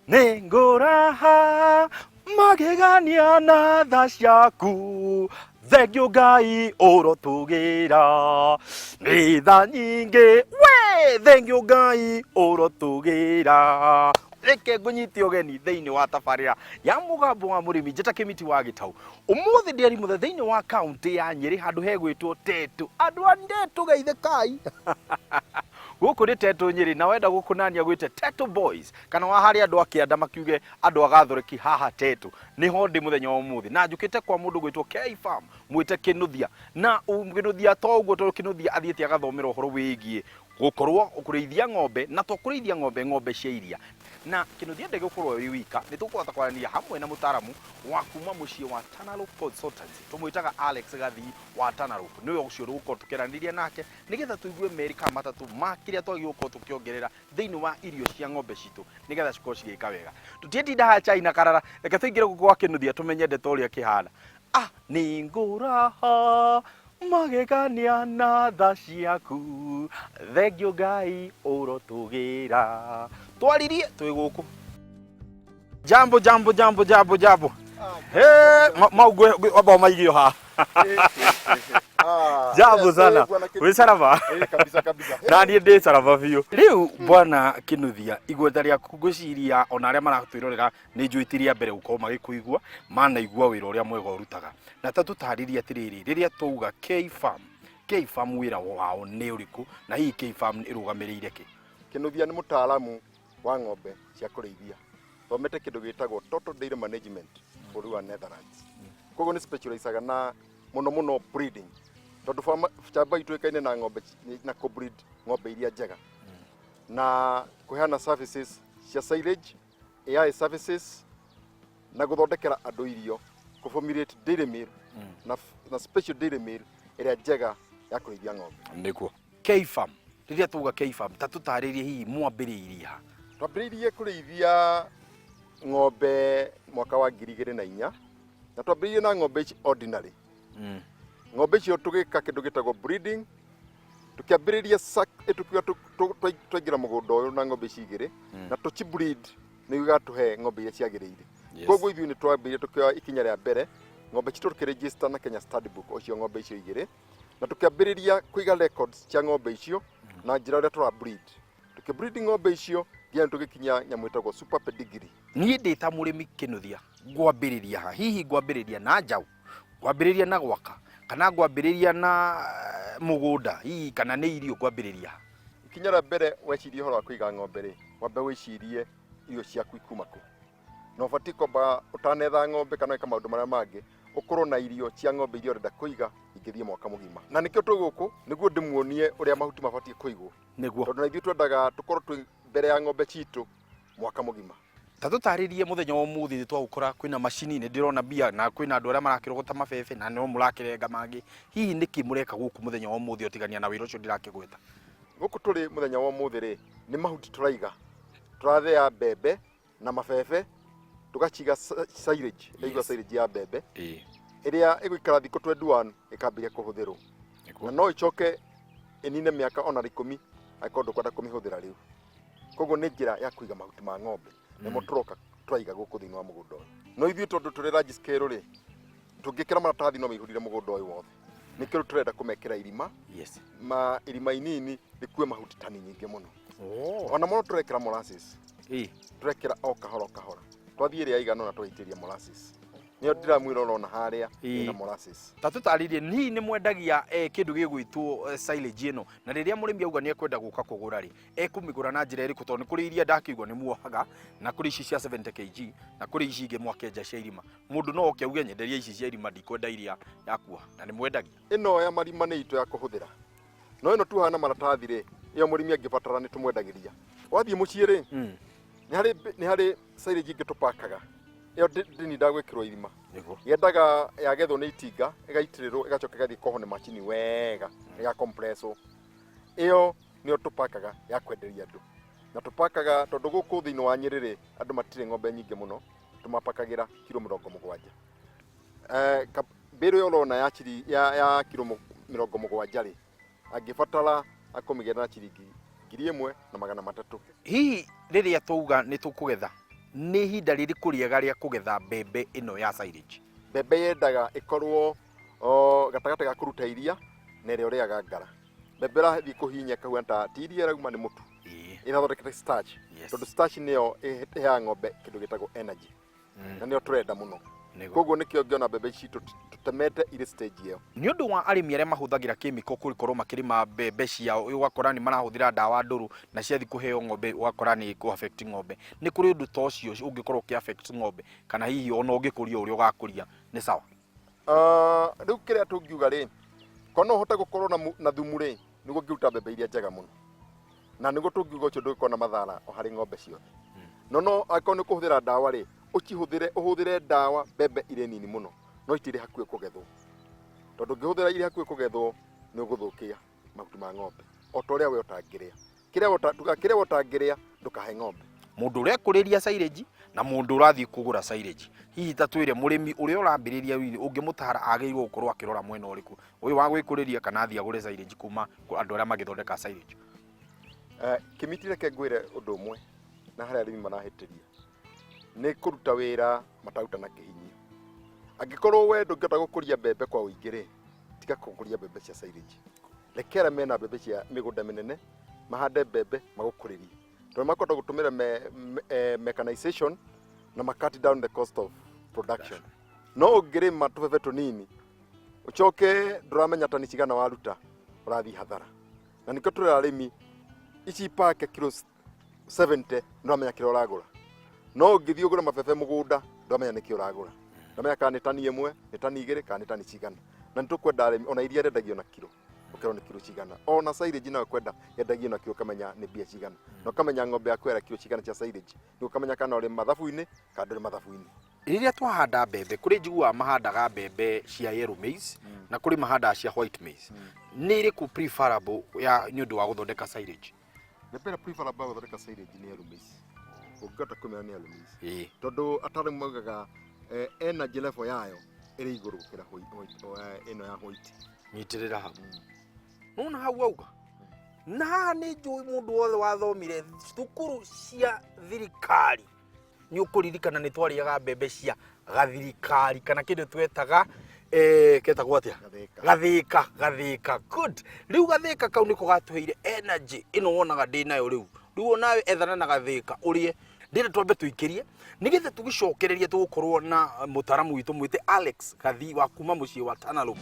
Nĩngũraha magegania na tha ciaku, thengiũ Ngai ũrotũgĩra nĩ tha nyingĩ, we thengiũ Ngai ũrotũgĩra. Reke ngũnyite ũgeni thĩinĩ wa tabarĩra ya Mũgambo wa Mũrĩmi, njĩta Kĩmiti wa Gĩtau. Ũmũthĩ ndĩ Arimuthe thĩinĩ wa kaũntĩ ya Nyĩrĩ handũ hegwĩtwo Tetu. Andũ a Tetu geithĩkai. Gũkũ nĩ Tetu Nyĩrĩ, na wenda gũkũnania gwĩte Tetu Boys, kana wa harĩa andũ a kĩanda makiuge andũ a Gathoreki haha Tetu. Nĩho ndĩ mũthenya wa ũmũthĩ na njũkĩte kwa mũndũ gwĩtwo K Farm, mwĩte Kĩnuthia. Na Kĩnuthia to ũguo, tondũ Kĩnuthia athiĩte agathomera ũhoro wĩgiĩ gũkorwo kũrĩithia ng'ombe, na to kũrĩithia ng'ombe, ng'ombe cia iria. Na Kĩnuthia ndegũkorwo arĩ wika, nĩ tũkũhota kwaranĩria hamwe na mũtaaramu wa kuma mũciĩ wa Tanalope Consultancy, tũmwĩtaga Alex Gathii wa Tanalope. Nĩwe ũcio tũgũkorwo tũkĩaranĩria nake nĩgetha tũigue merĩ kana matatũ ma kĩrĩa twagĩrĩirwo gũkorwo tũkĩongerera thĩinĩ wa irio cia ng'ombe citũ nĩgetha cikorwo cigĩka wega. Tũtiĩtinda haha chai na karara, reke tũingĩre gũkũ gwa Kĩnuthia tũmenye ndeto ũrĩa kĩhana. Ah, nĩngũraha magegania na tha ciaku, thengiũ Ngai ũrotũgĩra. Twaririe twĩ gũkũ. Jambo, jambo, jambo, jambo, jambo. Hey, mau wamba ũmaigio haha. Jambo sana. Wĩ caraba? Kabisa kabisa. Na niĩ ndĩ caraba biũ. Rĩu bwana Kĩnuthia, igweta rĩaku ngwĩciria ona arĩa maratwĩrorera nĩ njũĩ ti rĩa mbere gũkorwo magĩkũigua, manaigua wĩra ũrĩa mwega ũrutaga. Na ta tũtarĩrie atĩrĩrĩ, rĩrĩa twauga K Farm, K Farm wĩra wao nĩ ũrĩkũ, na hihi K Farm ĩrũgamĩrĩire kĩ? Kĩnuthia nĩ mũtaaramu wa ng'ombe cia kũrĩithia. Thomete kĩndũ gĩtagwo Total Dairy Management bũrũri wa Netherlands. Koguo nĩ specializaga na mũno mũno breeding. Tondũ chamba itũ ĩkaine na ng'ombe na kũ breed ng'ombe iria njega. Na kũheana services cia silage, AI services na gũthondekera andũ irio, kũ formulate dairy meal na special dairy meal ĩrĩa njega ya kũrĩithia ng'ombe. Nĩguo. K Farm, rĩrĩa twauga K Farm, ta tũtarĩrie hihi mwambĩrĩirie ha? Twambĩrĩirie kũrĩithia ng'ombe mwaka wa 2004, na twambĩrĩirie na ng'ombe ici ordinary. Ng'ombe icio tũgĩka kĩndũ gĩtagwo breeding, tũkĩambĩrĩria tũkiuga twaingĩra mũgũnda ũyũ na ng'ombe ici igĩrĩ, na tũci breed nĩguo igatũhe ng'ombe iria ciagĩrĩire. Koguo ithuĩ nĩ twambĩrĩirie tũkĩoya ikinya rĩa mbere, ng'ombe citũ tũkĩregister na Kenya Stud Book o cio ng'ombe icio igĩrĩ, na tũkĩambĩrĩria kũiga records cia ng'ombe icio na njĩra ũrĩa tũra breed. Tũkĩ breed ng'ombe icio nginya tũgĩkinya nyamũ ĩtagwo super pedigree. Niĩ ndĩ ta mũrĩmi Kĩnuthia, ngwambĩrĩria ha? Hihi ngwambĩrĩria na njaũ, ngwambĩrĩria na gwaka, kana ngwambĩrĩria na mũgũnda hihi, kana nĩ irio ngwambĩrĩria ha? Ikinya rĩa mbere weciria ũhoro wa kũiga ng'ombe rĩ, wambe wĩcirie irio ciaku ikuma kũ. Na ũbatiĩ kwamba ũtanetha ng'ombe kana wĩka maũndũ marĩa mangĩ, ũkorwo na irio cia ng'ombe iria ũrenda kũiga ingĩthiĩ mwaka mũgima. Na nĩkĩo twĩ gũkũ nĩguo ndĩmuonie ũrĩa mahuti mabatiĩ kũigwo. Nĩguo. Tondũ na ithuĩ twendaga tũkorwo twĩ mbere ya ng'ombe citũ mwaka mũgima. Ta tũtarĩrie mũthenya wa ũmũthĩ nĩ twagũkora kwĩna macini, nĩ ndĩrona mbia na kwĩna andũ arĩa marakĩrogota mabebe na no mũrakĩrenga mangĩ. Hihi nĩkĩ mũreka gũkũ mũthenya wa ũmũthĩ ũtigania na wĩra ũcio ndĩrakĩgweta? Gũkũ tũrĩ mũthenya wa ũmũthĩ rĩ, nĩ mahuti tũraiga. Tũrathĩa mbembe na mabebe tũgaciga silage, ĩigua silage ya mbembe ĩrĩa ĩgũikara thikũ 21 ĩkambĩrĩria kũhũthĩrwo. Na no ĩcoke ĩnine mĩaka ona 10 angĩkorwo ndũkwenda kũmĩhũthĩra rĩu. Koguo nĩ njĩra ya kũiga mahuti ma ng'ombe nĩmo tũroka tũraiga gũkũ thĩinĩ wa mũgũnda ũyũ. No ithuĩ tondũ tũrĩ large scale rĩ, tũngĩkĩra maratathi no maihũrire mũgũnda ũyũ wothe. Nĩkĩo rĩu tũrenda kũmekĩra irima, ma irima inini rĩkue mahuti tani nyingĩ mũno. Ona mũno tũrekĩra molasses. Tũrekĩra o kahora o kahora. Twathiĩ ĩrĩa ĩigana ũna tũgaitĩrĩria molasses. Nĩyo ndĩramwĩra ũrona harĩa ĩna molasses. Ta tũtarĩrie, hihi nĩ mwendagia kĩndũ gĩgwĩtwo silage ĩno, na rĩrĩa mũrĩmi auga nĩ ekwenda gũka kũgũra rĩ, ekũmĩgũra na njĩra ĩrĩkũ? Tondũ nĩ kũrĩ iria ndakĩigua nĩ muohaga, na kũrĩ ici cia 70 kg, na kũrĩ ici ingĩ mwakenja cia irima. Mũndũ no oke auge nyenderia ici cia irima, ndikwenda iria ya kuoha, na nĩ mwendagia? Ĩno ya marima nĩ itũ ya kũhũthĩra, no ĩno tuohaga na maratathi rĩ, ĩyo mũrĩmi angĩbatara nĩ tũmwendagĩria. Wathiĩ mũciĩ rĩ, nĩ harĩ silage ingĩ tũpakaga, ĩyo ndĩnindaga gwĩkĩrwo irima. Yendaga yagethwo nĩ itinga, ĩgaitĩrĩrwo, ĩgacoka ĩgathiĩ ĩkohwo nĩ macini wega, ĩgakompresswo. Ĩyo nĩyo tũpakaga ya kwenderia andũ. Na tũpakaga tondũ gũkũ thĩinĩ wa Nyĩrĩ rĩ, andũ matirĩ ng'ombe nyingĩ mũno, tũmapakagĩra kiro 70. Mbĩrũ ĩyo ũrona ya kiro 70 rĩ, angĩbatara akũmĩgĩra na ciringi 1300. Hihi rĩrĩa twauga nĩ tũkũgetha Nĩ ihinda rĩrĩkũ rĩega rĩa kũgetha mbembe ĩno ya silage? Mbembe yendaga ĩkorwo o gatagatĩ ga kũruta iria na ĩrĩa ũrĩaga ngara. Mbembe ĩrathiĩ kũhinya ĩkahuana ta ti iria ĩrauma, nĩ mũtu. Ĩrathondekete starch. Tondũ starch nĩyo ĩheaga ng'ombe kĩndũ gĩtagwo energy. Na nĩyo tũrenda mũno. Koguo nĩkĩo ngĩona mbembe ici tũtemete irĩ stage ĩyo. Nĩ ũndũ wa arĩmi arĩa mahũthagĩra kĩmĩko gũkorwo makĩrĩma mbembe ciao, ũgakora nĩ marahũthĩra ndawa ndũrũ na ciathiĩ kũheo ng'ombe ũgakora nĩ kũ affect ng'ombe. Nĩ kũrĩ ũndũ ta ũcio ũngĩkorwo ũkĩ affect ng'ombe kana hihi ona ũngĩkũria ũrĩa ũgakũria nĩ sawa? Rĩu kĩrĩa tũngiuga rĩ, korwo no ũhote gũkorwo na thumu rĩ, nĩguo ũngĩruta mbembe iria njega mũno. Na nĩguo tũngiuga ũcio ndũngĩkorwo na mathara o harĩ ng'ombe ciothe. No no angĩkorwo nĩ kũhũthĩra ndawa rĩ, ũcihũthĩre, ũhũthĩre ndawa mbembe irĩ nini mũno, no itirĩ hakuhĩ kũgethwo. Tondũ ũngĩhũthĩra irĩ hakuhĩ kũgethwo, nĩ ũgũthũkia mahuti ma ng'ombe. O ta ũrĩa we ũtangĩrĩa. Kĩrĩa we tuga kĩrĩa we ũtangĩrĩa, ndũkahe ng'ombe. Mũndũ ũrekũrĩria silage na mũndũ ũrathiĩ kũgũra silage. Hihi ta twĩre mũrĩmi ũrĩa ũrambĩrĩria wini ũngĩmũtara agĩrĩirwo gũkorwo akĩrora mwena ũrĩkũ? Ũyũ wa gwĩkũrĩria kana athiĩ agũre silage kuma andũ arĩa magĩthondeka silage? Kĩmiti reke ngwĩre ũndũ ũmwe na harĩa arĩmi marahĩtĩria nĩ kũruta wĩra mataruta na kĩhinyio. Angĩkorwo we ndũngĩhota gũkũria mbembe kwa ũingĩ rĩ, tiga gũkũria mbembe cia silage. Reke arĩa mena mbembe cia mĩgũnda mĩnene mahande mbembe magũkũrĩrie, tondũ makũhota gũtũmĩra mechanization na ma cut down the cost of production. No ũngĩrĩma tũbebe tũnini ũcoke ndũramenya tani cigana waruta, ũrathiĩ hathara. Na nĩkĩo tũrera arĩmi ici pake kilo 70 ndũramenya kĩrĩa ũragũra. No ũngĩthiĩ ũgũre mabebe mũgũnda ndũramenya nĩkĩ ũragũra, ndũramenya kana nĩ tani ĩmwe, nĩ tani igĩrĩ, kana nĩ tani cigana. Na nĩ tũkwenda arĩmi ona iria rĩendagio na kilo, ũkerwo nĩ kilo cigana. Ona silage nayo kwenda yendagio na kilo, ũkamenya nĩ mbia cigana, na ũkamenya ng'ombe yaku ĩrĩa kilo cigana cia silage, nĩguo ũkamenya kana ũrĩ mathabu-inĩ kana ndũrĩ mathabu-inĩ. Rĩrĩa twahanda mbembe, kũrĩ njiguaga mahandaga mbembe cia yellow maize na kũrĩ mahandaga cia white maize. Nĩ ĩrĩkũ preferable ya nĩ ũndũ wa gũthondeka silage? Mbembe ĩrĩa preferable ya gũthondeka silage nĩ yellow maize. Ũngĩhota kũmĩona nĩ yellow maize. Tondũ ataaramu maugaga energy level yayo ĩrĩ igũrũ gũkĩra ĩno ya white. Nyitĩrĩra hau. Nona hau auga. Na haha nĩ njũĩ mũndũ wothe wathomire thukuru cia thirikari nĩ ũkũririkana nĩ twarĩaga mbembe cia gathirikari kana kĩndũ twetaga ketagwo atĩa? Gathĩka. Gathĩka, gathĩka. Good. Rĩu gathĩka kau nĩko gatũheire energy ĩno wonaga ndĩ nayo rĩu. Rĩu onawe ethana na gathĩka ũrĩe. Ndĩrenda twambe tũikĩrie nĩgetha tũgĩcokererie tũgũkorwo na mũtaaramu witũ mwĩte Alex Gathii wa kuma mũciĩ wa Tana Loop.